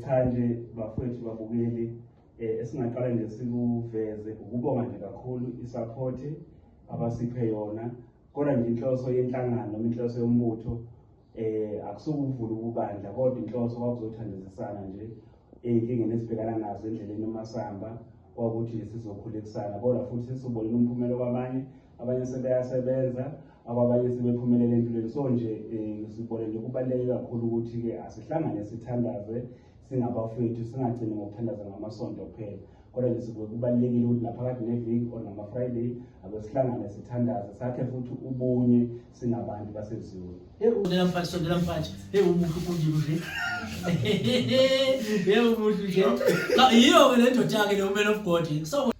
Cha nje bafowethu babukeli, esingaqala nje sikuveze ukubonga nje kakhulu i-support abasiphe yona, kodwa nje inhloso yenhlangano noma inhloso yombutho akusuke ukuvula ubandla, kodwa inhloso kwakuzothandazisana nje ey'nkingeni esibhekana nazo endleleni uma sihamba, kwakuthi nje sizokhulekisana, kodwa futhi sesibonile umphumela kwabanye, abanye sebeyasebenza, abanye sebephumelele empilweni. So nje sibone nje kubaluleke kakhulu ukuthi-ke asihlangane sithandaze singabafethu, singagcini ngokuthandaza ngamasonto kuphela, kodwa nje sikuke kubalulekile ukuthi naphakathi neviki or nama-Friday ake sihlangane sithandaze, sakhe futhi ubunye singabantu baseZiyoni. Hey, sondela mfana, sondela mfana. Hey, umuhle ukunjini nje. Hey, umuhle nje. Cha, yiyo ke le ndoda yakhe le man of God. So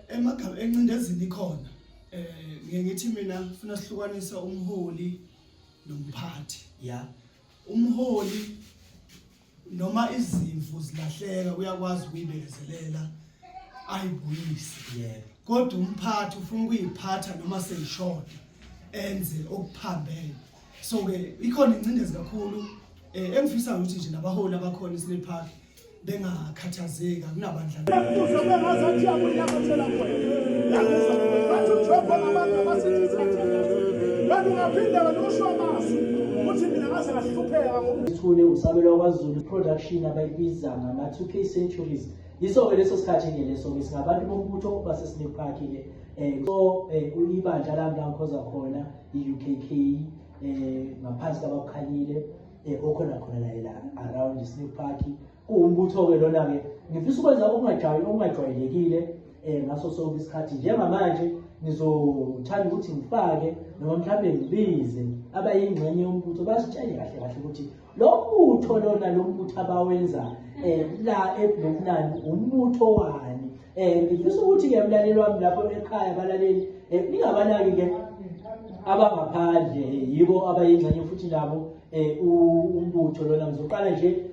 Emagama encindezini ikhona. Ngiye ngithi mina funa sihlukanise umholi nomphathi. Umholi noma izimvu zilahleka uyakwazi ukuyibekezelela ayibuyise. Kodwa umphathi ufuna ukuyiphatha noma seyishoda enze okuphambene. So ke ikhona incindezi kakhulu, engifisa ukuthi nje nabaholi abakhona eSnake Park bengakhathazeki, akunabandla. Kuze kube ngazathi yakunyathela kuwena. Yangizwa bathi uJob ngabantu abasithi siyathandaza. Wena ungaphinde wena usho amazwi ukuthi mina ngaze ngahlupheka ngoba Ithule usabelo kwaZulu production abayibiza ngama 2K centuries. Yiso-ke leso sikhathi-ke leso-ke singabantu bombutho base-Snake Park-ke. So ibandla lami la ngikhoza khona i-UKK, ngaphansi kwabakhanyile, okhona khona la la around i-Snake Park. Kuwumbutho-ke lona-ke ngifisa ukwenza okungajwayelekile ngaso sonke isikhathi. Njengamanje ngizothanda ukuthi ngifake noma mhlawumbe ngibize abayingxenye yombutho basitshele kahle kahle ukuthi lo mbutho lona, lo mbutho abawenza la eBlock 9 umbutho wani. Ngifisa ukuthi-ke mlaleli wami lapho ekhaya, abalaleli, ningabanaki-ke abangaphandle, yibo abayingxenye futhi nabo umbutho lona. Ngizoqala nje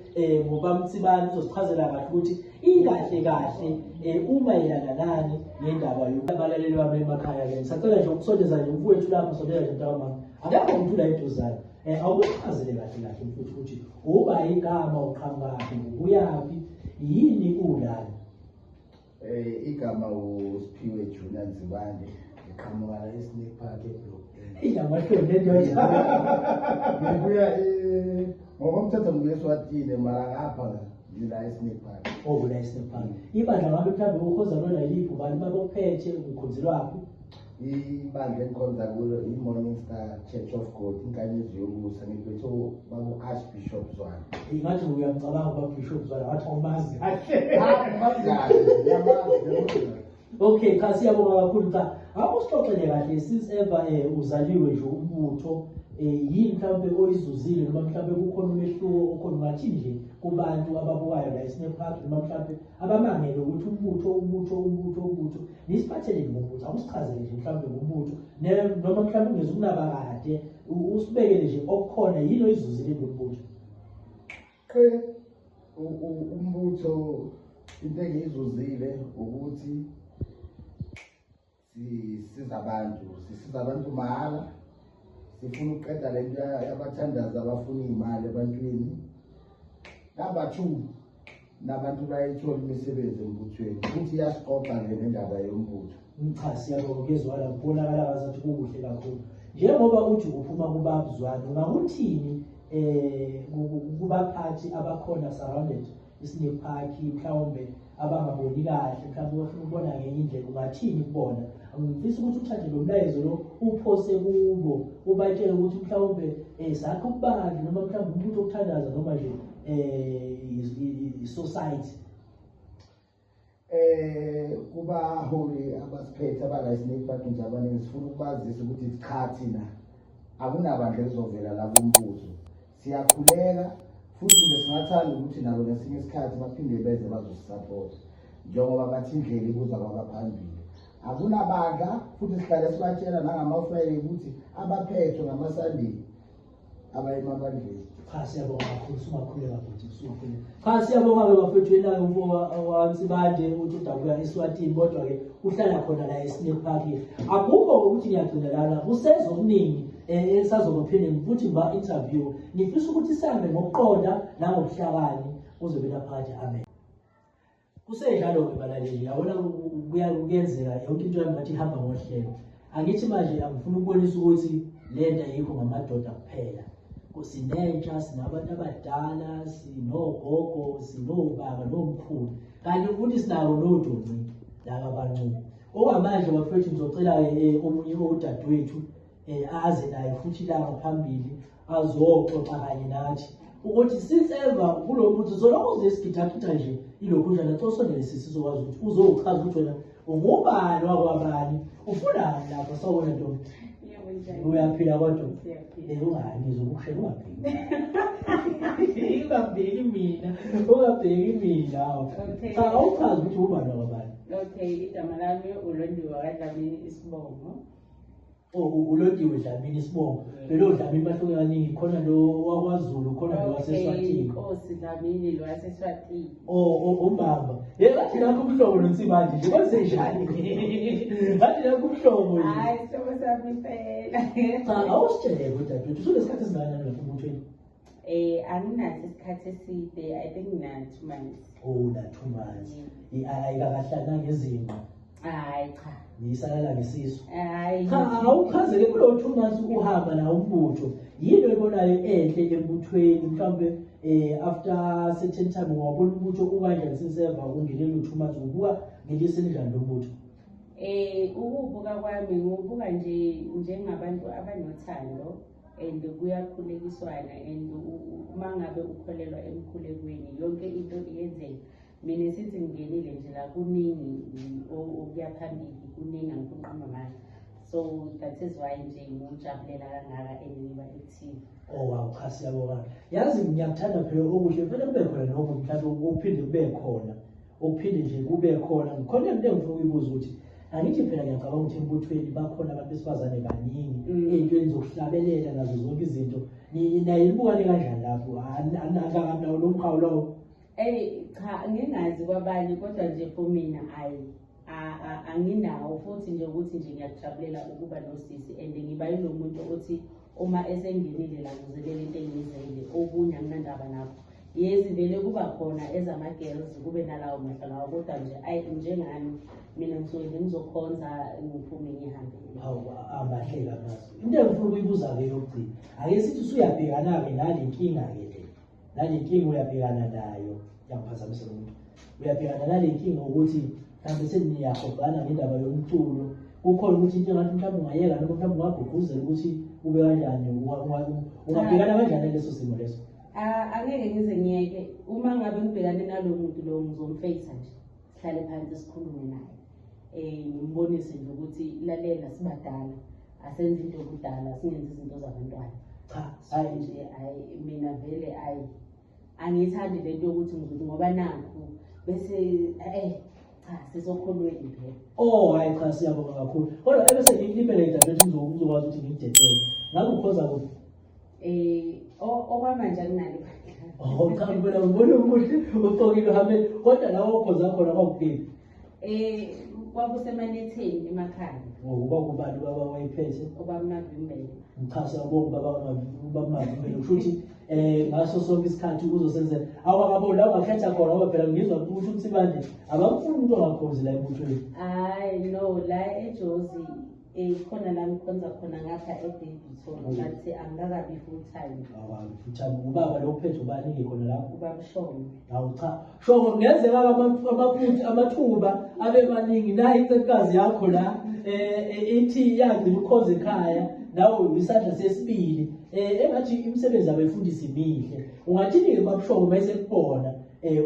ngoba Mtsibane uzosichazela kahle ukuthi ikahle kahle umayelana nani ngendaba yokubalaleli bami emakhaya. Ke ngisacela nje ukusondeza nje umfowethu lapho, sondela nje mntaka mama, akekho umuntu la eduzane. Awuchazele kahle kahle mfowethu ukuthi uba igama, uqhamukaphi, ubuyaphi, yini ulana. Igama uSiphiwe Junior Nzibande, ngiqhamuka la eSnake Park eBlock A. Inamahloni lendoda. Ngibuya ngokomthetho ngibuya eSwatini, mara ngapha ngila eSnake Park. Oh, la eSnake Park. Ibandla ngabe mhlawumbe ukhoza lona yiphi, ubani babophethe, ukhonzelwaphi? Ibandla engikhonza kulo i-Morning Star Church of God, inkanyezi yokusa, ngiphethe babu Archbishop Zwane. Ngathi uyamcabanga ubaba Bishop Zwane, ngathi awumazi kahle. Mazi kahle, ngiyamazi. Okay, cha, siyabonga kakhulu. Cha, awusixoxele kahle, since ever uzaliwe nje umbutho, yini mhlawumbe oyizuzile noma mhlawumbe kukhona umehluko okhona, ungathini nje kubantu ababukayo la eSnake Park noma mhlawumbe abamangele ukuthi umbutho umbutho umbutho umbutho nisiphatheleni ngombutho? Awusichazele nje mhlawumbe ngombutho, noma mhlawumbe ungeze ukunaba kade, usibekele nje okukhona, yini oyizuzile kulo mbutho? Qe umbutho into engiyizuzile ukuthi sisiza abantu, sisiza abantu mahhala. Sifuna ukuqeda lento yabathandazi abafuna iy'mali ebantwini. Number 2, nabantu bayayithola imisebenzi embuthweni, futhi iyasiqoqa nje nendaba yombutho. Cha, siyabonga, kuyezwakala, kubonakala ngazathi kukuhle kakhulu. Njengoba uthi uphuma kubaba Zwane, ungakuthini kubaphathi abakhona surrounded iSnake Park, mhlawumbe abangaboni kahle, mhlawumbe bafuna ukubona ngenye indlela, ungathini kubona? Ngifisa ukuthi uthathe lo mlayezo lo uphose kubo, ubatshele ukuthi mhlawumbe sakhe ukubandla noma mhlawumbe umuntu okuthandaza noma nje i-society. Kubaholi abasiphethe abala eSnake Park nje abaningi, sifuna ukubazisa ukuthi cha, thina akunabandla elizovela la kumbutho, siyakhuleka futhi nje singathanda ukuthi nabo ngesinye isikhathi baphinde beze bazosisapota, njengoba bathi indlela ibuza kwabaphambili. Akunabandla, futhi sihlale sibatshela nangama-Friday ukuthi abaphethwe ngama-Sunday abaye emabandleni. Cha, siyabonga kakhulu, sungakhuleka futhi, sungakhuleka. Cha, siyabonga-ke bafethu, yena-ke umfo waNsibande uthi udabuka eSwatini, kodwa-ke uhlala khona la eSnake Park. Akukho ukuthi ngiyagcina lana, kuseza okuningi. Esazoba phinde futhi ngiba-interview. Ngifisa ukuthi sihambe ngokuqonda nangobuhlakani kuze kube naphakade. Amen. Kusenjalo-ke balaleli, yabona kuyenzeka yonke into yami ngathi ihamba ngohlelo. Angithi manje angifuna ukubonisa ukuthi le nto ayikho ngamadoda kuphela. Sinentsha, sinabantu abadala, sinogogo, sinobaba nomkhulu, kanti futhi sinabo nodonci laba abancube. Okwamanje bafethu ngizocela-ke omunye odadewethu aze naye futhi la ngaphambili azoxoxa kanye nathi ukuthi since ever kulo muntu zoloko uze sigidagida nje ilokhu njani. Acosondele sisi, sizokwazi ukuthi uzochaza ukuthi wena ungubani, wakwabani, ufunani lapha. Sawubona ntombi. Yebo, njani? Uyaphila kodwa? Siyaphila. Ungangizwa ukushela, ungabheki, ungabheki mina, ungabheki mina. Okay. Cha, awuchazi ukuthi ubani, wakwabani. Okay, igama lami uLondiwe kaDlamini isibongo. Oh, uLondiwe Dlamini isibongo. Lelo Dlamini bahluke kaningi, khona lo wakwaZulu, khona lo waseSwatini. Inkosi Dlamini lo waseSwatini. Oh, umbamba. Ye bathi nakho umhlobo noNsibande nje kwenzenjani? Bathi nakho umhlobo nje. Hayi, sihlobo sami impela. Cha, awusitshele kodadewethu, usunesikhathi esingakanani lapha embuthweni? Anginaso isikhathi eside, I think ngina 2 months. Oh, na 2 months. Ayikakahlali nangezinqa. Hayi cha. Niyisalala ngesisu. Hayi. Cha, awuchazele kulo 2 months uhamba la umbutho. Yini oyibonayo enhle embuthweni mhlawumbe after certain time ungawubona umbutho ukanjani since ever ungenele u 2 months, ubuka ngeliso elinjani lo mbutho? Ukubuka kwami ngiwubuka nje njengabantu abanothando and kuyakhulekiswana and uma ngabe ukholelwa emkhulekweni yonke into iyenzeka. Mina sithi ngingenile nje la kuningi okuya phambili, kuningi, angifuni uqamba amanga. So that is why nje ngiwujabulela kangaka and ngiba active. Oh wow, cha siyabonga. Yazi ngiyakuthanda phela okuhle, kufanele kube khona nokho mhlawumbe okuphinde kube khona. Okuphinde nje kube khona. Khona into engifuna ukuyibuza ukuthi angithi phela ngiyacabanga ukuthi embuthweni bakhona abantu besifazane baningi ey'ntweni zokuhlabelela nazo zonke izinto. Naye nibukane kanjani lapho? Anakanawo lo mhawu lowo? Cha, ngingazi kwabanye kodwa nje for mina ayi anginawo futhi nje ukuthi nje ngiyakujabulela ukuba nosisi and ngiba yilo muntu othi uma esengenile la kuzelela into engiyizele, okunye anginandaba nakho. Yezi vele kuba khona ezama-girls kube nalawo mahla lawo, kodwa nje ayi njengami mina ngisuke nje ngizokhonza ngiphume ngihambe. Hawu, amahle amazwi. Into engifuna ukuyibuza-ke yokugcina, ake sithi usuyabhekana-ke nale nkinga-ke le, nale nkinga uyabhekana nayo, uyangiphazamisa lo muntu, uyabhekana nale nkinga ukuthi mhlawumbe seniyahogana ngendaba yomculo, kukhona ukuthi into engathi mhlawumbe ungayeka noma mhlawumbe ungagqugquzela ukuthi ube kanjani, ungabhekana kanjani naleso simo leso? Angeke ngize ngiyeke. Uma ngabe ngibhekane nalo muntu lo ngizomfeyisa nje, sihlale phansi sikhulume naye, ngimbonise nje ukuthi lalela, sibadala, asenze into yobudala, singenzi izinto zabantwana. Cha. So nje ayi mina vele ayi angiyithandi lento yokuthi ngizothi ngoba nakhu bese cha, sisokholweni phela. Oh hayi cha, siyabonga kakhulu. Kodwa ebese ngikulimele dadewethu, ngizokwazi ukuthi ngikudedele. Ngabe ukhoza kuphi? Okwamanje anginalo ibandla. Oh cha, ngibona ngibona umuhle uqokile uhambe, kodwa la okhoza khona kwakuphi? Kwakusemanetheni emakhaya. Oh, kwakubani ubaba wayephethe? Ubaba Mavimbela. Cha, siyabonga ubaba, ubaba Mavimbela. Kusho ukuthi ngaso sonke isikhathi uzosenzela. Awakaboni la ungakhetha khona ngoba phela ngizwa ukuthi uMsibande abamfuni umuntu ongakhonzi la embuthweni. Hayi no, la eJozi khona la ngikhonza khona ngapha eDaveyton, but angikakabi full time. Awabi full time. Ubaba lo uphethe ubani ke khona lapho? Ubaba Shongwe. Hawu cha, Shongwe, kungenzeka amaphutha amathuba abe maningi nayi incekukazi yakho la ithi yagcina ukhoza ekhaya nawe isandla sesibili, engathi imisebenzi abefundisi mihle. Ungathini-ke babuShongwe bese kubona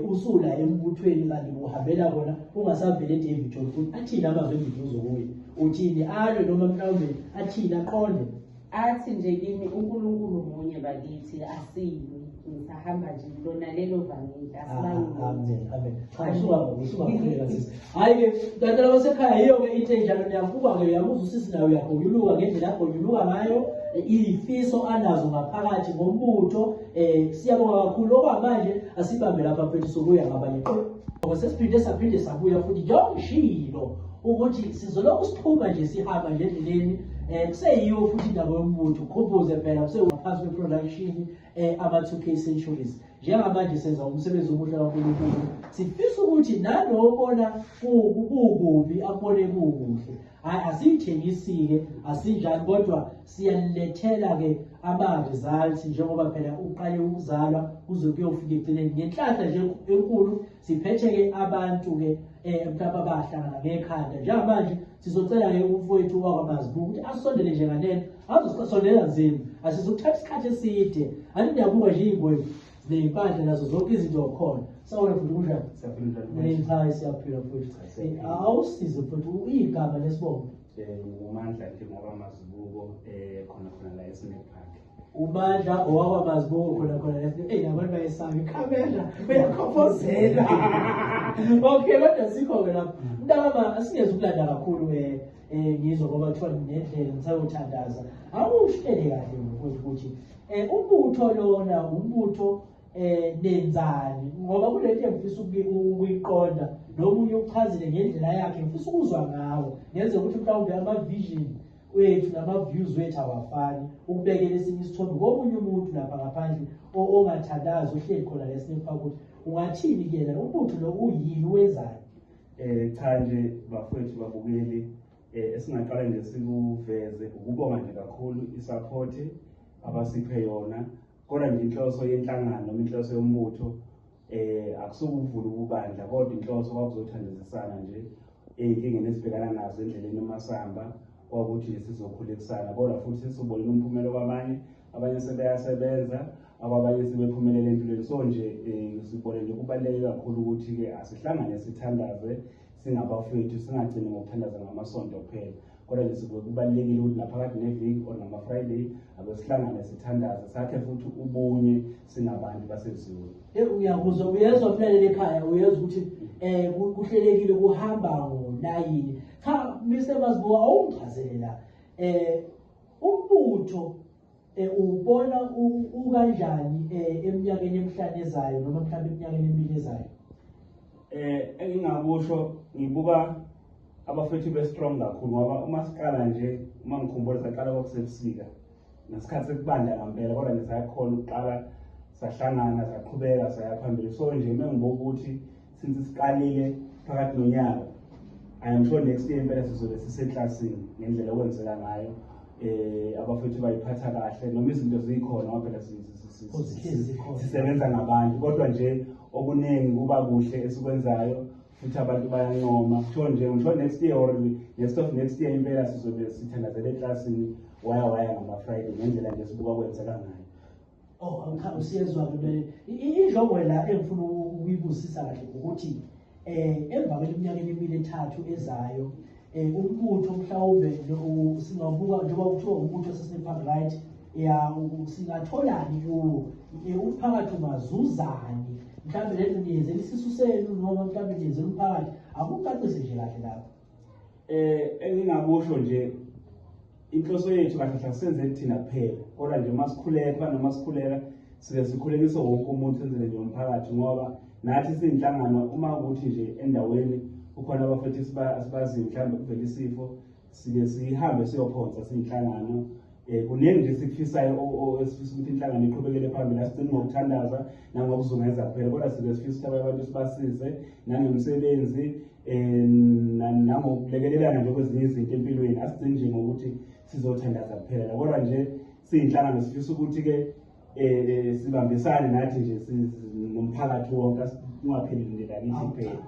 usula embuthweni kanti uhambela kona ungasavele eDaveyton futhi, athini amazwi enduduzo kuye? Uthini, alwe noma mhlawumbe athini, aqonde? Athi nje kimi uNkulunkulu munye bakithi, asini ngisahamba nje lona lelo vangeli, asibangi. Amen, amen. Cha, usungakhuleka sisi. Hhayi-ke bantwana basekhaya, yiyo-ke into enjalo. Niyavuka-ke, uyamuzwa usisi naye uyagonyuluka ngendlela agonyuluka ngayo, iy'fiso anazo ngaphakathi ngombutho. Siyabonga kakhulu. Okwamanje asibambe lapha mfethu, sokuya ngabanye qo. Sesiphinde saphinde sabuya futhi njengongishilo ukuthi sizolokhu siphuma nje sihamba nje endleleni. Kuseyiyo futhi indaba yombutho, khumbuze phela kusengaphansi kwe-production ama-2K Centuries. Njengamanje senza umsebenzi omuhle kaNkulunkulu, sifisa ukuthi nalobona kukubi akubone kukuhle. Hhayi, asiyithengisi-ke, asinjani, kodwa siyalilethela-ke ama-results njengoba phela uqale ukuzalwa kuze kuyofika ekugcineni. Ngenhlanhla nje enkulu siphethe-ke abantu-ke mhlawumbe abahlangana ngekhanda. Njengamanje sizocela-ke umfowethu wakwaMazibuko ukuthi asondele nje nganeno, azosondela nzima, asizokuthatha isikhathi eside. Anti niyabuka nje iy'ngwevu ney'mpandla nazo zonke izinto khona. Sawubona futhi, kunjani? Siyaphila. Cha, siyaphila futhi. Awusize futhi igama nesibongo. UMandla nje ngokwamazibuko khona khona la eSnake Park. uMandla owakwaMazibuko khona khona la. Eyi, abantu bayesaba ikhamera, uyakhophozela. Okay, kodwa sikho-ke lapho. Mntakama, asingeze ukulanda kakhulu ngizwa ngoba kuthiwa nendlela ngisayothandaza. Awuhlele kahle mfowethu ukuthi umbutho lona umbutho nenzani, ngoba kulento engifisa ukuyiqonda nomunye uchazile ngendlela yakhe, ngifisa ukuzwa ngawo. Ngenze ukuthi mhlawumbe ama-vision wethu nama-views wethu awafani, ukubekela esinye isithombe komunye umuntu lapha ngaphandle ongathandazi ohleli khona lesinye ukuthi ungathini kuyena umbutho lo uyini, wenzani? Cha nje bafowethu babukeli, esingaqala nje sikuveze ukubonga nje kakhulu isupport abasiphe yona. Kodwa nje inhloso yenhlangano noma inhloso yombutho akusuke ukuvula ubandla, kodwa inhloso kwakuzothandazisana nje ey'nkingeni esibhekana nazo endleleni uma sihamba, kwakuthi nje sizokhulekisana. Kodwa futhi sesibonile umphumela kwabanye, abanye sebeyasebenza, abanye sebephumelele empilweni. So nje sibone nje kubaluleke kakhulu ukuthi-ke asihlangane sithandaze singabafethu, singagcini ngokuthandaza ngamasonto kuphela, kodwa nje sikuke kubalulekile ukuthi naphakathi neviki or ngama-Friday ake sihlangane sithandaze, sakhe futhi ubunye singabantu basezweni. Uyakuzwa, uyezwa mlaleli ekhaya, uyezwa ukuthi kuhlelekile, kuhamba ngolayini. Cha, Mr Mazibuko, awungichazele la umbutho uwubona ukanjani eminyakeni emihlanu ezayo noma mhlawumbe eminyakeni emibili ezayo? Engingakusho, ngibuka abafethu be-strong kakhulu, ngoba uma siqala nje, uma ngikhumbula saqala kwakusebusika ngesikhathi sekubanda ngampela, kodwa nje sayakhona ukuqala, sahlangana, saqhubeka saya phambili. So nje uma ngibuka ukuthi since siqalile phakathi nonyaka, I am sure next year impela sizobe siseklasini ngendlela okwenzeka ngayo. Abafethu bayiphatha kahle noma izinto zikhona, ngoba phela sisebenza ngabantu, kodwa nje okuningi kuba kuhle esikwenzayo futhi abantu bayancoma. So nje ngisho next year or next of next year impela sizobe sithandazele eklasini waya waya ngama-Friday ngendlela nje sibuka kwenzeka ngayo. Oh, cha, usiyezwa-ke vele. Injongo la engifuna ukuyibuzisa kahle ukuthi emva kweminyaka emibili ethathu ezayo umbutho mhlawumbe singabuka njengoba kuthiwa umbutho waseSnake Park, right? Ya, singatholani kuwo? Umphakathi ungazuzani? Mhlawumbe lento niyenzela isisu senu noma mhlawumbe niyenzela umphakathi? Akucacise nje kahle lapho. Engingakusho nje, inhloso yethu kahle hle senze thina kuphela, kodwa nje uma sikhuleka noma sikhuleka sike sikhulekise wonke umuntu, senzele nje umphakathi, ngoba nathi siyinhlangano uma ukuthi nje endaweni kukhona abafethu esibaziyo mhlawumbe kuvela isifo, sike sihambe siyophonsa siyinhlangano. Kuningi nje esikufisayo, esifisa ukuthi inhlangano iqhubekele phambili. Asigcini ngokuthandaza nangokuzungeza kuphela, kodwa sike sifisa ukuthi abanye abantu sibasize nangemisebenzi nangokulekelelana nje kwezinye izinto empilweni. Asigcini nje ngokuthi sizothandaza kuphela, kodwa nje siyinhlangano sifisa ukuthi-ke sibambisane nathi nje nomphakathi wonke, kungapheleli nje lakithi kuphela.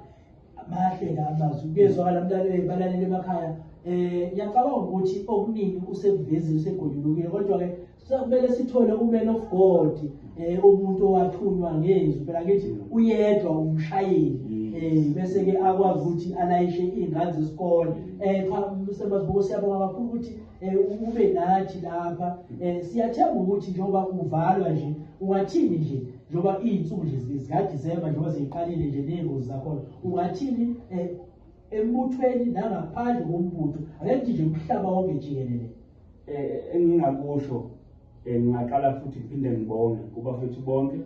Mahle la amazwi, kuyezwakala mlaleli, balaleli emakhaya. Ngiyacabanga ukuthi okuningi usekuvezile, usegonyulukile, kodwa-ke kumele sithole u-man of God, umuntu owathunywa ngezwi phela, ngithi uyedwa umshayeli bese-ke akwazi ukuthi alayishe iy'ngane zesikole. Cha, Mr Mazibuko, siyabonga kakhulu ukuthi ube nathi lapha. Siyathemba ukuthi njengoba uvalwa nje, ungathini nje njengoba iy'nsuku nje zikaDisemba njengoba seyiqalile nje ney'ngozi zakhona, ungathini embuthweni nangaphandle kombutho, ake ngithi nje umhlaba wonke jikelele? Engingakusho, ngingaqala futhi ngiphinde ngibonge kubafethu bonke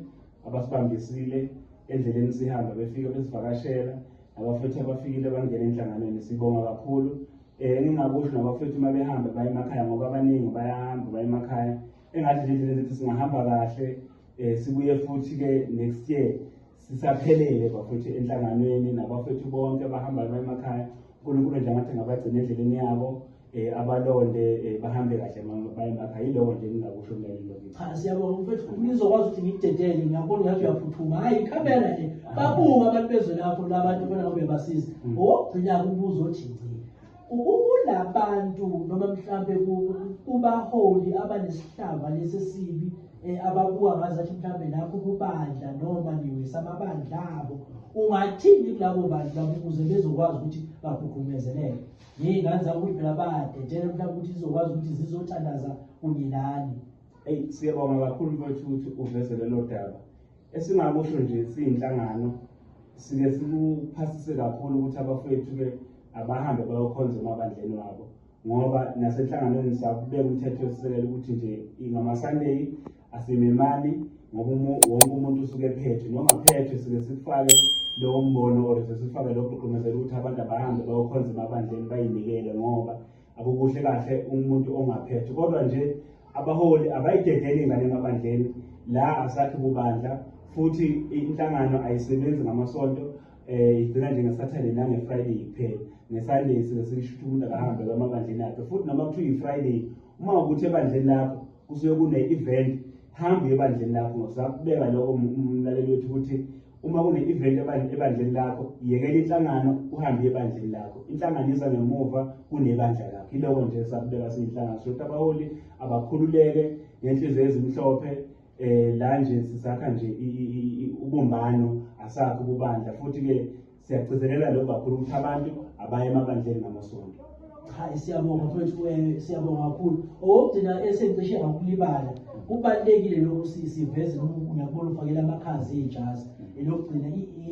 abasibambisile endleleni sihamba, befika besivakashela, nabafethu abafikile bangena enhlanganweni, sibonga kakhulu. Eh ngingakusho nabafethu uma behamba baye emakhaya ngoba abaningi bayahamba baye emakhaya engathi nje indlela zethu singahamba kahle eh sibuye futhi ke next year sisaphelele bafethu enhlanganweni nabafethu bonke abahamba baye emakhaya uNkulunkulu nje ngathi ngabagcina endleleni yabo eh abalonde eh, bahambe kahle baye emakhaya yiloko nje engingakusho mlaleli wakithi Cha siyabonga mfethu nizokwazi ukuthi ngikudedele ngiyabona ngathi uyaphuthuma hayi ikhamera nje babuka abantu bezwe lakho labantu funa ube basiza mm. owokugcina umbuzo othi ngci kulabantu noma mhlambe kubaholi abanesihlava lesi esibi eh, ababuka ngazathi mhlambe nakho kubandla noma niwisa amabandla abo ungathini kulabo bantu labo ukuze bezokwazi ukuthi bakhukhumezeleke Ngey'ngane zami ukuthi phela badedele mhlawumbe ukuthi zizokwazi ukuthi zizothandaza kunye nani. Eyi siyabonga kakhulu mfowethu ukuthi uveze lelo daba. Esingakusho nje siyinhlangano sike sikuphasise kakhulu ukuthi abafowethu-ke abahambe bayokhonza emabandleni wabo ngoba nasenhlanganweni sakubeka umthetho wesisekelo ukuthi nje ngama-Sunday asimemani ngoba wonke umuntu usuke ephethwe noma phethwe sike sikufake lowo mbono or sesifake lokho kugqugqumezela ukuthi abantu abahambe bayokhonza emabandleni bayinikele ngoba akukuhle kahle umuntu ongaphethwe kodwa nje abaholi abayidedeli ingane emabandleni la asakhi kubandla futhi inhlangano ayisebenzi ngamasonto eh igcina nje ngeSaturday nangeFriday kuphela ngeSunday sike sisho ukuthi umuntu akahambe kwamabandleni akhe futhi noma kuthiwa iFriday uma ukuthi ebandleni lakho kusuke kune-event hamba uye ebandleni lakho ngosakubeka lokho umlaleli wethu ukuthi uma kune-event ebandleni lakho yekela inhlangano uhambe uye ebandleni lakho inhlangano iza ngemuva kunebandla lakho iloko nje sakubeka siyinhlangano sokuthi abaholi abakhululeke ngenhliziyo ezimhlophe eh la nje sisakha nje ubumbano asakho ububandla futhi ke Siyagcizelela lokhu kakhulu ukuthi abantu abaye emabandleni ngamasonto. Cha siyabonga mfowethu eh, siyabonga kakhulu. Okugcina esengicishe ngakulibala kubalulekile lokhu siveze noma ngiyakubona ufakela amakhazi ijazi. Elokugcina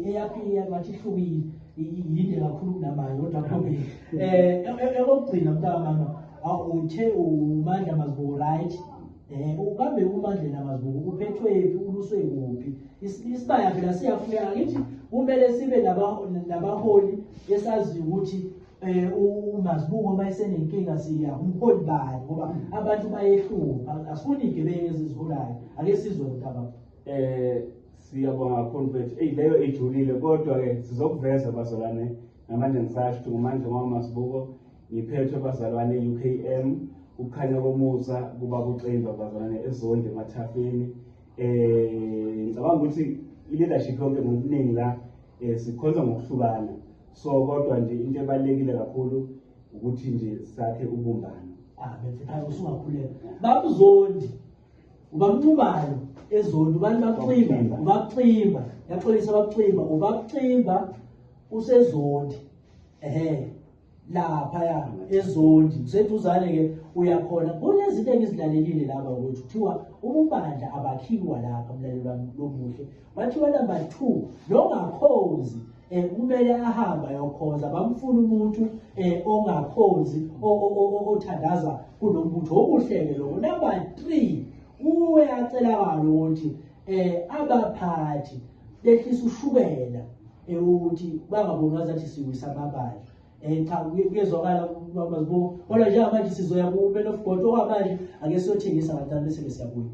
eyakho ngathi ihlukile yinde kakhulu kunamanye kodwa phambili. Eh ekugcina mntakamama uthe uMandla Mazibuko right Eh ukambe uMandla Mazibuko uphethwe phi uluswe kuphi isibaya phela siyafuneka ngithi kumele sibe nabaholi esaziyo ukuthi eh uMazibuko uma esenenkinga siya umholi bani ngoba abantu bayehlupha asifuni igebengu eziziholayo ake sizwe mntaba eh siyabonga kakhulu mfethu eyi leyo ijulile kodwa ke sizokuveza bazalwane namanje ngisasho ukuthi ngumandla ngwamazibuko Ngiphethwe bazalwane UKM ukukhanya komusa kuba kuximba bazalwane eZondi emathafeni eh ngicabanga ukuthi i-leadership yonke ngokuningi la eh sikhonza ngokuhlukana so kodwa nje into ebalekile kakhulu ukuthi nje sakhe ubumbano amen mfethu usungakhuleka babuzondi ubamncumayo ezondi ubani bakuximba ubakuximba yaxolisa bakuximba ubakuximba usezondi ehe laphaya ezondi useduzane ke uyakhona kunezinto engizilalelile laba ukuthi kuthiwa ububandla abakhiwa lapha mlaleli wami lomuhle bathiwa number 2 nongakhozi eh kumele ahambe ayokhonza bamfuna umuntu eh ongakhonzi othandaza kulombutho okuhleke lokho number 3 uyacelakala ukuthi eh abaphathi behlisa ushukela ukuthi bangaboni ngazathi siwisa amabandla um cha kuyezwakala mazibuko kodwa njengamanje sizoya ku-man of god okwamanje ake siyothengisa kancane bese-ke siyabuya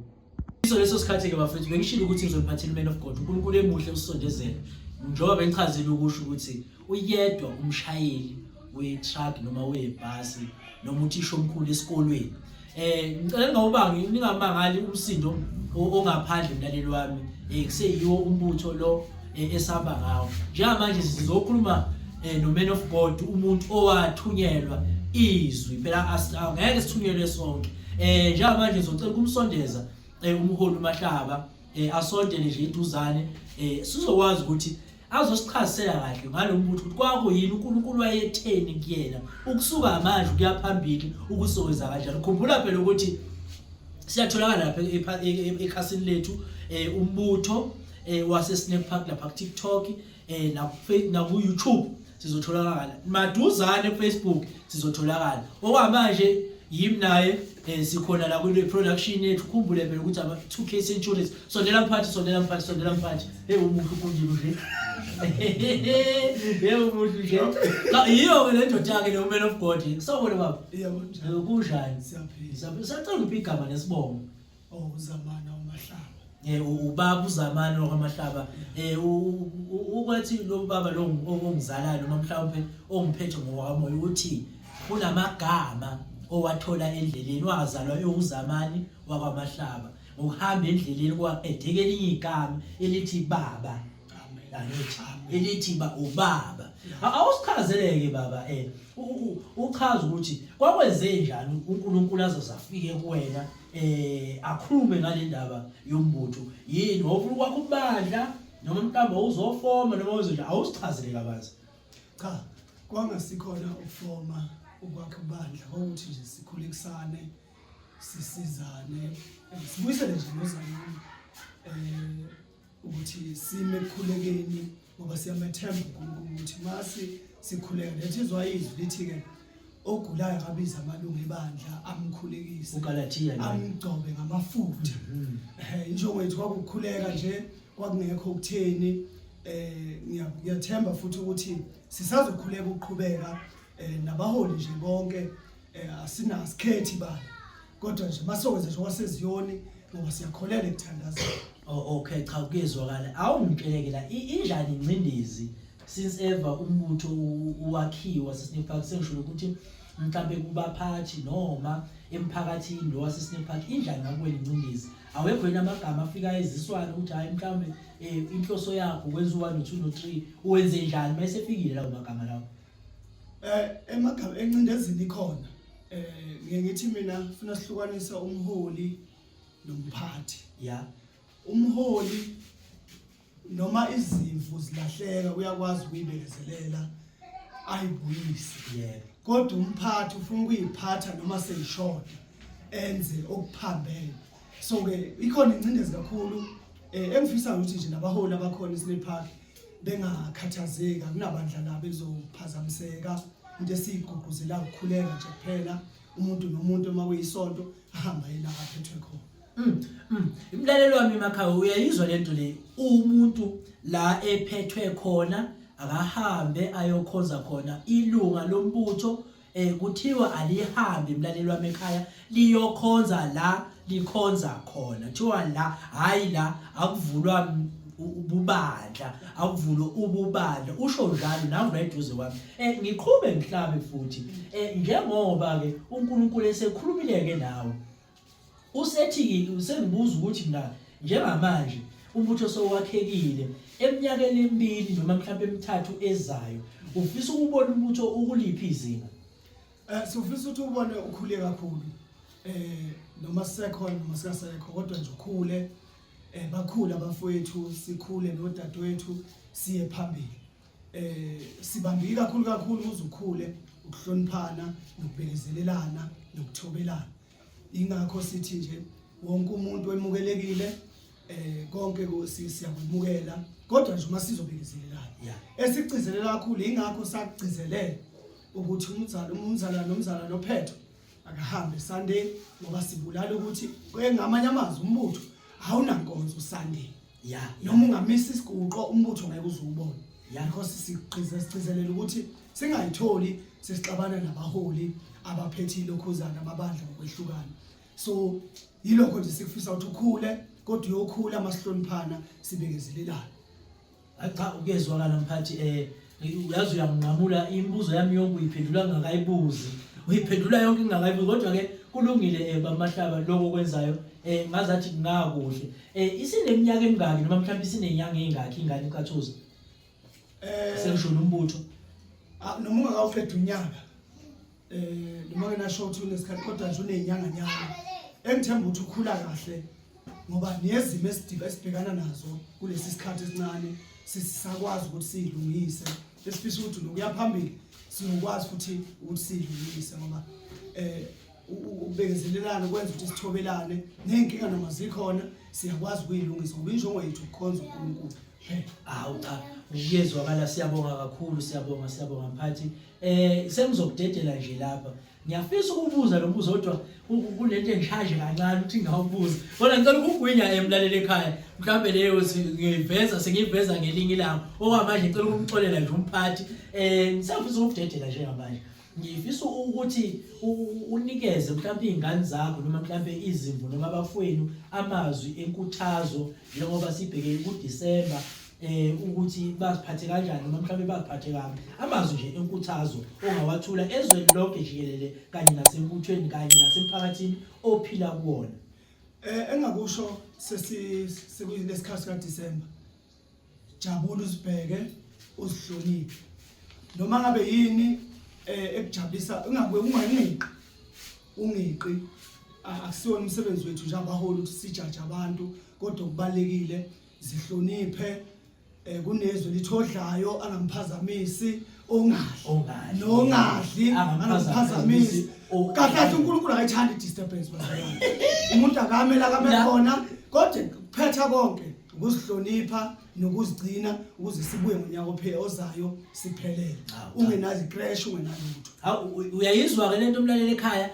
Iso leso sikhathi-ke bafethu bengishilo ukuthi ngizoniphathela uman of god unkulunkulu emuhle usisondezele njengoba bengichazile ukusho ukuthi uyedwa umshayeli we-truck noma webhasi noma uthisha omkhulu esikolweni eh ngicela ningawubangi ningamangali umsindo ongaphandle mlaleli wami eh kuseyiwo umbutho lo eh, esihamba ngawo njengamanje sizokhuluma eh, no man of God umuntu owathunyelwa izwi phela angeke sithunyelwe sonke eh njengamanje ngizocela ukumsondeza eh, umholi uMahlaba asondele nje iduzane sizokwazi ukuthi azosichazisela kahle ngalo mbutho ukuthi kwakuyini uNkulunkulu wayetheni kuyena ukusuka manje ukuya phambili ukusokwenza kanjani khumbula phela ukuthi siyatholakala lapha ekhasini lethu eh, umbutho eh, wase Snake Park lapha ku TikTok eh, naku YouTube sizotholakala maduzane ku-Facebook sizotholakala okwamanje yimi naye eh sikhona la kule production yethu khumbule phela ukuthi ama 2K centuries sondela mphathi sondela mphathi sondela mphathi hey umuntu kunjini nje Yebo umuntu nje. Cha yiyo ke le ndoda yakhe le man of God. Sawubona baba. Yebo njani? Kunjani? Siyaphila. Siyaphila. Sacela uphi igama nesibongo? Oh uZamana uMahlaba. Ubaba uZamana wakwaMahlaba ukwathi lo baba lo ongizalayo noma mhlawumbe ongiphethe ngokwakamoya uthi kunamagama owathola endleleni wazalwa ewuZamani wakwaMahlaba ngokuhamba endleleni kwaqedeka elinye igama elithi baba angithi elithi ba ubaba awusichazeleke baba uchaza ukuthi kwakwenze njani uNkulunkulu azozafike kuwena akhulume ngale ndaba yombutho yini wofuna ukwakha ubandla noma mhlawumbe uzofoma noma uzenje awusichazele kabanzi. Cha, kwangasikhona ukufoma ukwakha ubandla kwakuthi nje sikhulekisane sisizane sibuyisele nje nozalwane ukuthi sime ekukhulekeni ngoba siyamethemba uNkulunkulu ukuthi masi sikhuleka lethi izwa izwi lithi ke ogulayo akabiza amalungu ebandla amkhulekise uGalathiya amgcobe ngamafutha injongo yethu kwakukhuleka nje kwakungekho ukutheni ngiyathemba futhi ukuthi sisazokhuleka ukuqhubeka nabaholi nje bonke asinasikhethi bala kodwa nje masokwenza nje kwaseziyoni ngoba siyakholela ekuthandazeni. Oh okay cha kuyezwakala. Awungitsheleke la injani ingcindezi since ever umbutho uwakhiwa seSnake Park sengisho ukuthi mhlambe kubaphathi noma emphakathini lo waseSnake Park injani ngakuwena ingcindezi? Awekho yini amagama afika eziswana ukuthi hayi mhlambe inhloso yakho ukwenza u1 no2 no3 uwenze njani mayesefikile lawo magama lawo? Emagama encindezini ikhona. Ngiye ngithi mina funa sihlukanise umholi nomphathi. Yeah. Umholi noma izimvu zilahleka uyakwazi ukuyibekezelela ayibuyise. Yeah. Kodwa umphathi ufuna ukuyiphatha noma seyishoda enze okuphambene. So ke ikhona ingcindezi kakhulu engifisa ukuthi nje nabaholi abakhona eSnake Park bengakhathazeki akunabandla labo elizophazamiseka. Into esiyigqugquzela ukukhuleka nje kuphela umuntu nomuntu uma kuyisonto ahamba yena aphethwe khona. Imlalelo wami emakhaya uyayizwa lento le umuntu la ephethwe khona akahambe ayokhonza khona ilunga lombutho kuthiwa alihambe imlalelo wami ekhaya liyokhonza la likhonza khona kuthiwa la hayi la akuvulwa ububandla akuvulwe ububandla usho njalo nawe eduze kwami ngiqhube ngihlabe futhi njengoba ke uNkulunkulu esekhulumile ke nawe usethi usengibuza ukuthi mina njengamanje umbutho sowakhekile eminyakeni emibili noma mhlawumbe emithathu ezayo ufisa ukubona umbutho ukuliphi izinga? Sifisa ukuthi ubone ukhule kakhulu noma sisekhona noma singasekho kodwa nje ukhule bakhule abafowethu sikhule nodadewethu siye phambili. Sibambike kakhulu kakhulu ukuze ukhule ukuhloniphana nokubekezelelana nokuthobelana. Ingakho sithi nje wonke umuntu emukelekile konke siyakwemukela kodwa nje uma sizobekezelelana. Esigcizelela kakhulu ingakho sakugcizelela ukuthi umzala nomzala nophetho akahambe Sunday ngoba sibulala ukuthi ngamanye amazwi umbutho awunankonzo Sunday. Noma ungamisa isiguqo umbutho ngeke uzuwubone. Because sigcizelela ukuthi singayitholi sesixabana nabaholi abaphethe ilokhuzana amabandla ngokwehlukana. So yilokho nje sikufisa ukuthi ukhule kodwa uyokhula masihloniphana sibekezelelana. Cha ukuyezwakala mphathi uyazi uyanginqamula imibuzo yami yonke uyiphendula ngakayibuzi. Uyiphendula yonke ngakayibuzi kodwa ke kulungile bamahlaba lokho okwenzayo ngazathi kungakuhle. Isineminyaka emingaki noma mhlawumbe isinenyanga engakhi ingane iCathuza? Sengishona umbutho. Noma ungakawuqeda unyaka. Noma ke nasho ukuthi unesikhathi kodwa nje unezinyanga nyanga. Engithemba ukuthi ukhula kahle ngoba nezimo esibhekana nazo kulesi sikhathi esincane sisakwazi ukuthi siyilungise. Esifisa ukuthi nokuya phambili siyokwazi futhi ukuthi siyilungise ngoba ukubekezelelana kwenza ukuthi sithobelane nezinkinga noma zikhona siyakwazi ukuyilungisa ngoba injongo yethu ukukhonza uNkulunkulu. Hawu cha, kuyezwakala siyabonga kakhulu siyabonga siyabonga mphathi. Sengizokudedela nje lapha. Ngiyafisa ukubuza lo mbuzo kodwa kunento engishaje kancane ukuthi ngawubuza. Kodwa ngicela ukugwinya emlaleli ekhaya. Mhlawumbe leyo ngiyiveza sengiyiveza ngelinye ilanga. Okwamanje ngicela ukumxolela nje umphathi. Ngisafisa ukudedela njengamanje. Ngifisa ukuthi unikeze mhlawumbe izingane zakho noma mhlawumbe izimvu noma abafowenu amazwi enkuthazo njengoba sibheke kuDisemba ukuthi baziphathe kanjani noma mhlawumbe baziphathe kabi amazwi nje enkuthazo ongawathula ezweni lonke jikelele kanye nasembuthweni kanye nasemphakathini ophila kuwona. Engakusho sesi sekuyilesikhathi kaDisemba Jabula uzibheke uzihloniphe. Noma ngabe yini ekujabulisa ungabe unganqiqi. Ungiqi akusiwona umsebenzi wethu nje abaholi ukuthi sijaje abantu kodwa kubalekile zihloniphe kunezwi lithi odlayo angamphazamisi ongadli nongadli angamphazamisi kahle kahle uNkulunkulu akayithandi i-disturbance bazalwane umuntu akamele akame khona kodwa kuphetha konke ukuzihlonipha nokuzigcina ukuze sibuye ngonyaka ophe ozayo siphelele ungenazi crash ungenalutho. Hawu uyayizwa ke lento umlaleli ekhaya.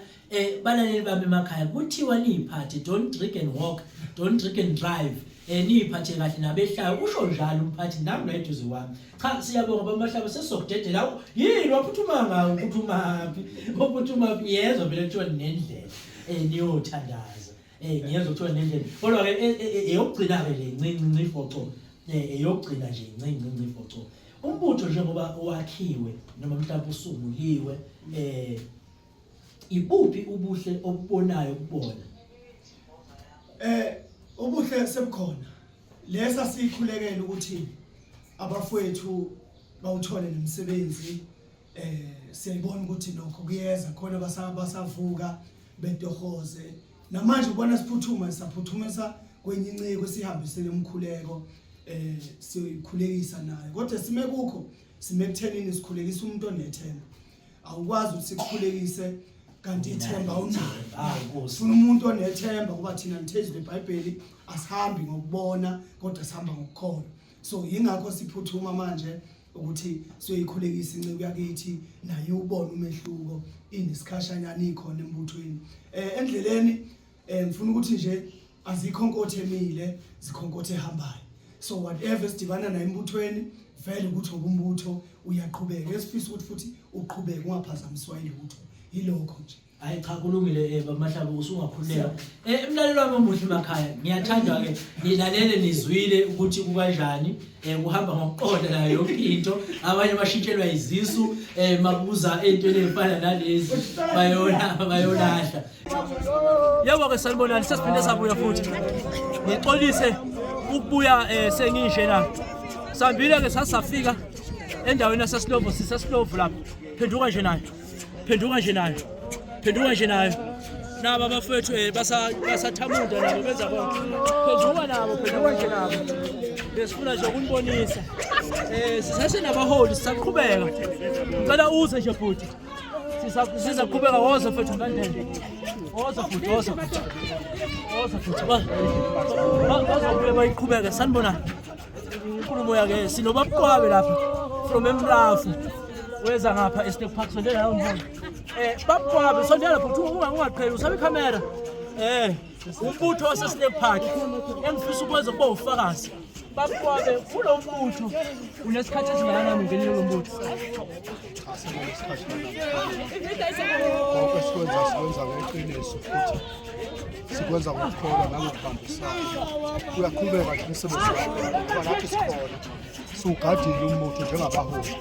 Balaleli bami emakhaya kuthiwa niyiphathe, don't drink and walk, don't drink and drive. Niyiphathe kahle nabehlayo usho njalo umphathi nami la eduze kwami. Cha siyabonga bamahlaba sesizokudedela. Hawu, yini waphuthuma ngawo uphuthumaphi? Uphuthumaphi ngiyezwa phela kuthiwa ninendlela. Niyothandaza. Ngiyezwa kuthiwa nendlela. Kodwa ke eyokugcina ke le ncinci ncinci foco. Eyokugcina nje ncinci ncinci foco. Umbutho njengoba wakhiwe noma mhlawumbe usunguliwe ibuphi ubuhle obubonayo kubona? Ubuhle sebukhona. Lesa sikhulekela ukuthi abafowethu bawuthole nemisebenzi siyayibona ukuthi lokho kuyeza khona basavuka betohoze. Namanje ubona siphuthuma sisaphuthumisa kwenye inceko sihambisele umkhuleko siyoyikhulekisa nayo. Kodwa sime kukho sime ekuthenini sikhulekisa umuntu onethemba. Awukwazi ukuthi sikukhulekise kanti ithemba awunalo. Sifuna umuntu onethemba kuba thina lithezwe iBhayibheli asihambi ngokubona kodwa sihamba ngokukholwa. So yingakho siphuthuma manje ukuthi siyoyikhulekisa inceku yakithi naye ubone umehluko inesikhashanyana ikhona embuthweni. Endleleni ngifuna ukuthi nje azikho inkothe emile zikhonkothe ehambayo. So whatever sidibana nayo embuthweni vele ukuthi ngokumbutho uyaqhubeka esifisa ukuthi futhi uqhubeke ungaphazamiswa yilutho yilokho nje. Hayi cha kulungile baba Mahlaba usungakhululeka. Emlalelo wami omuhle emakhaya ngiyathanda ke nilalele nizwile ukuthi kukanjani kuhamba ngokuqonda nayo yonke into abanye bashintshelwa izisu makuza entweni efana nalezi bayona bayolahla. Yebo ke sanibonani sesiphinde sabuya futhi. Ngixolise ukubuya sengishe la. Sambile ke sasafika endaweni yaseSlovo siseSlovo lapha. Phenduka nje nayo. Phenduka nje nayo. Phenduka nje nayo. Naba abafowethu basathamunda nabo benza konke. Phenduka nabo, phenduka nje nabo. Besifuna nje ukunibonisa. Sisasenabaholi sisaqhubeka. Ngicela uze nje bhuti. Sizaqhubeka woza mfethu ngilandele. Woza bhuti, woza bhuti. Woza bhuti. Bazobuye bayiqhubeke sanibonani. Inkulumo yake sinobabqwabe lapha from eMrafu. Weza ngapha eSnake Park sondela la umholi. Babqwabe sondela bhuti ungaqheli usabe ikhamera. Umbutho wase Snake Park engifisa ukwenza kuba ufakazi. Babqwabe kulo mbutho unesikhathi esingakanani ungenile lo mbutho? Konke sikwenza sikwenza ngeqiniso futhi sikwenza ngokukholwa nangokubambisana. Uyaqhubeka nje umsebenzi wakho ngoba nathi sikhona siwugadile umbutho njengabaholi.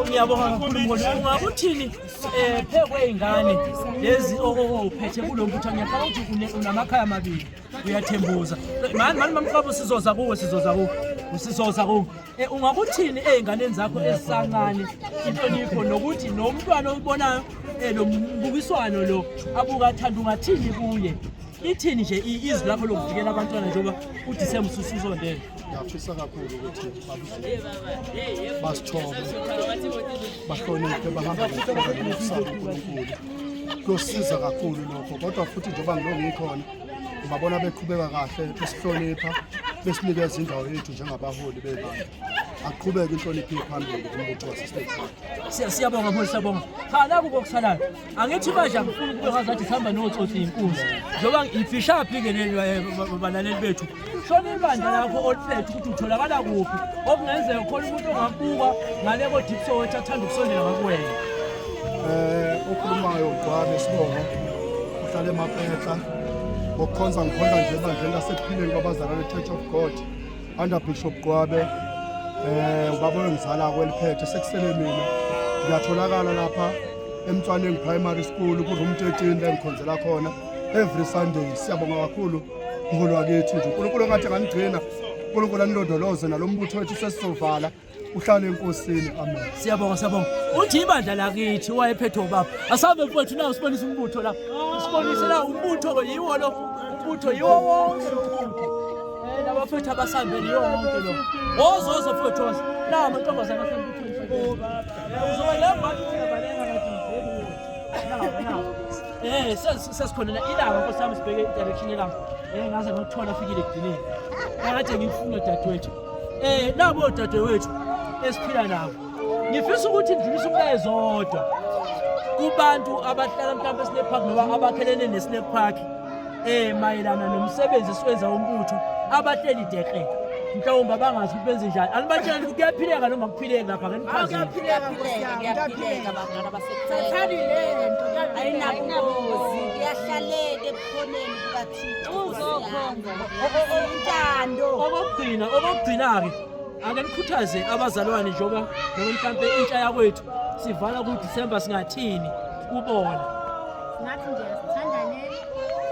Ngiyabonga kakhulu mholi. Ungakuthini phe kwey'ngane lezi owuphethe kulo mbutho? Ngiyaqala ukuthi unamakhaya amabili uyathembuza. Mani mani mamqabo sizoza kuwe sizoza kuwe sizoza kuwe. Ungakuthini ey'nganeni zakho ezisancane inhlonipho nokuthi nomntwana oyibonayo lo mbukiswano lo abuka athanda ungathini kuye? Ithini nje izwi lakho lokuvikela abantwana njengoba uDisemba ususondele? Ngiyafisa kakhulu ukuthi basithobe bahloniphe bahambe ngokuqonda nokusaba uNkulunkulu. Kuyosiza kakhulu lokho kodwa futhi njengoba ngilo ngikhona ngibabona beqhubeka kahle besihlonipha. besinikeza indawo yethu njengabaholi bebandla. Aqhubeke inhlonipho iphambili kumbutho waseSnake Park. Siyabonga mholi, siyabonga. Cha naku kokusalayo. Angithi manje angifuni ukube ngazathi sihamba notsotsi inkunzi. Njengoba ifishaphi-ke le balaleli bethu. Shona ibandla lakho oliphethe ukuthi utholakala kuphi. Okungenzeka khona umuntu ongakubuka ngale ko-Deep Soweto athanda ukusondela ngakuwena. Okhulumayo uGcwabe Sibongo uhlala eMapetla. Ngokukhonza ngikhonza nje ebandleni lasekuphileni kwabazalwane Church of God under Bishop Gqwabe. Ubaba oyongizala kweliphethe sekusele mina. Ngiyatholakala lapha eMtswaneng Primary School ku room 13 la ngikhonzela khona every Sunday. Siyabonga kakhulu mholi wakithi nje. uNkulunkulu engathi anganigcina, uNkulunkulu anilondoloze nalombutho wethu sesizovala uhlale enkosini. Amen. Siyabonga, siyabonga. Uthi ibandla lakithi wayephethwe ubaba. Asambe mfowethu nawo sibonise umbutho la. Sibonise la umbutho yiwo lo. Umbutho yiwo wonke lo mbutho. Nabafethu abasambeni yiwo wonke lo. Wozo wozo mfowethu wozo. La amantombazane asembuthweni. Uzoba la manje uthi uyabaleka kanti ngivele. Na na. Sesikhona la ilanga nkosi yami sibheke i-direction yelanga. Ngaze ngakuthola fikile ekugcineni. Kade ngifuna dadewethu. Nabo dadewethu esiphila nabo. Ngifisa ukuthi ngidlulise umlayezo owodwa kubantu abahlala mhlawumbe eSnake Park noma abakhelene neSnake Park mayelana nomsebenzi esiwenza umbutho abahleli deqe mhlawumbe abangazi ukuthi benze njani. Anibatshela ukuthi kuyaphileka noma kuphileki lapha ke nichazile. Kuyaphileka bangani abasekhaya. Ayinabungozi, kuyahlaleka ebukhoneni bukaThixo. Uzokhonza. Intando. Okokugcina-ke ake nikhuthaze abazalwane njengoba noma mhlampe intsha yakwethu sivala kuDisemba singathini kubona. Ngathi nje asithandane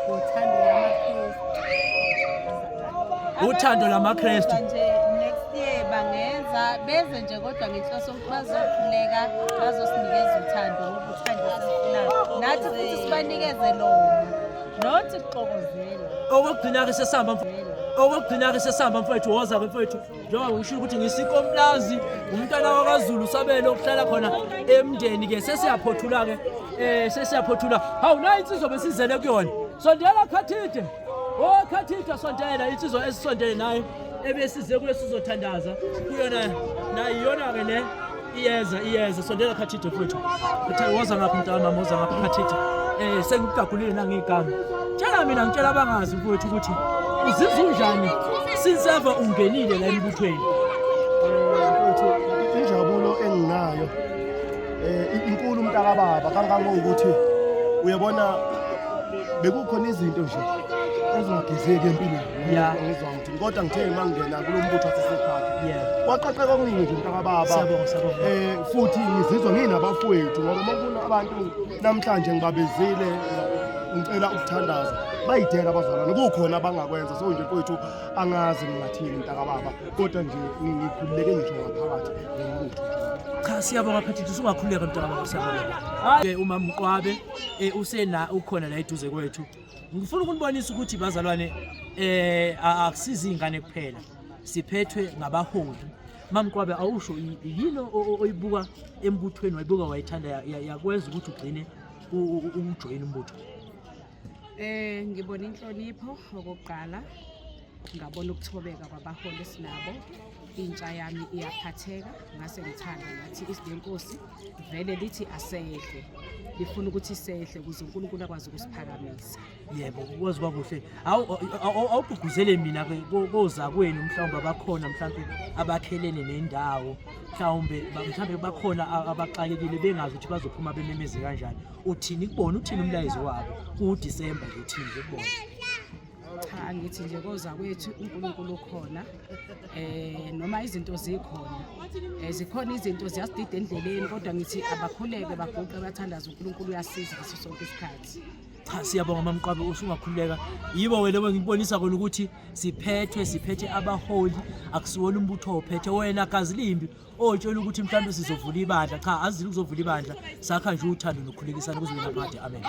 ngothando lwamaKristu. Uthando lwamaKristu. Nje next year bangenza beze nje kodwa ngenhloso ukuthi bazokhuleka bazosinikeza uthando ngoba uthando sifunayo. Nathi futhi sibanikeze lona. Not ukuxokozela. Okokugcina-ke sesihamba okokugcina-ke sesihamba mfowethu woza-ke mfowethu njengoba ngisho ukuthi ngisikomplazi umntwana wakwaZulu sabelo okuhlala khona emndeni-ke sesiyaphothula-ke sesiyaphothula. Hawu nayi insizwa besizele kuyona. Sondela Khathide. Oh Khathide sondela insizwa esisondele nayo ebesize kuyo sizothandaza kuyona nayo iyona-ke le iyeza iyeza sondela Khathide mfowethu. Uthe woza ngapha mntana mama woza ngapha Khathide. Sengikugagulile nangigama. Tshela mina ngitshela abangazi mfowethu ukuthi uzizwa unjani since ever ungenile la embuthweni. Mfowethu injabulo enginayo inkulu umntakababa kangangokuthi uyabona bekukhona izinto nje ezingagezeki empilweni. Ngizwa ngithi kodwa ngithe mangena kulo mbutho waseSnake Park. Kwaqaqeka okuningi nje mntakababa. Siyabonga, siyabonga. Futhi ngizizwa nginabafowethu ngoba makuna abantu namhlanje ngibabezile ngicela ukuthandaza bayidela abazalwane kukhona abangakwenza so nje mfowethu angazi ngingathini mntakababa kodwa nje ngikhululeke ngisho ngaphakathi ngombutho nje. Cha siyabonga Khathide usungakhululeka mntakababa siyabonga. Hayi umama Mqwabe usena ukhona la eduze kwethu. Ngifuna ukunibonisa ukuthi bazalwane akusizi ingane kuphela. Siphethwe ngabaholi. Mamqwabe awusho yini oyibuka embuthweni wayibuka wayithanda yakwenza ukuthi ugcine ujoyine umbutho? Ngibona inhlonipho okokuqala, ngabona ukuthobeka kwabaholi esinabo, intsha yami iyaphatheka, ngase ngithanda ngathi izwi lenkosi vele lithi asehle, lifuna ukuthi sehle ukuze uNkulunkulu akwazi ukusiphakamisa. Yebo, ukwazi kwakuhle. Awugqugquzele mina ke kozakwenu mhlawumbe abakhona mhlawumbe abakhelene nendawo mhlawumbe bakhona abaxakekile bengazi ukuthi bazophuma bememeze kanjani. Uthini kubona, uthini umlayezo wabo kuDisemba nje uthini nje kubona? Cha ngithi nje kozakwethu uNkulunkulu ukhona. Noma izinto zikhona. Zikhona izinto ziyasidida endleleni kodwa ngithi abakhuleke baguqe bathandaze uNkulunkulu uyasiza ngaso sonke isikhathi. Cha siyabonga Mamqwabe usungakhululeka. Yibo wena engikubonisa kona ukuthi siphethe abaholi akusiwona umbutho ophethe wena gazi limbi otshela ukuthi mhlawumbe sizovula ibandla. Cha azile ukuzovula ibandla sakha nje uthando nokukhulekisana kuze kunaphakade. Amen.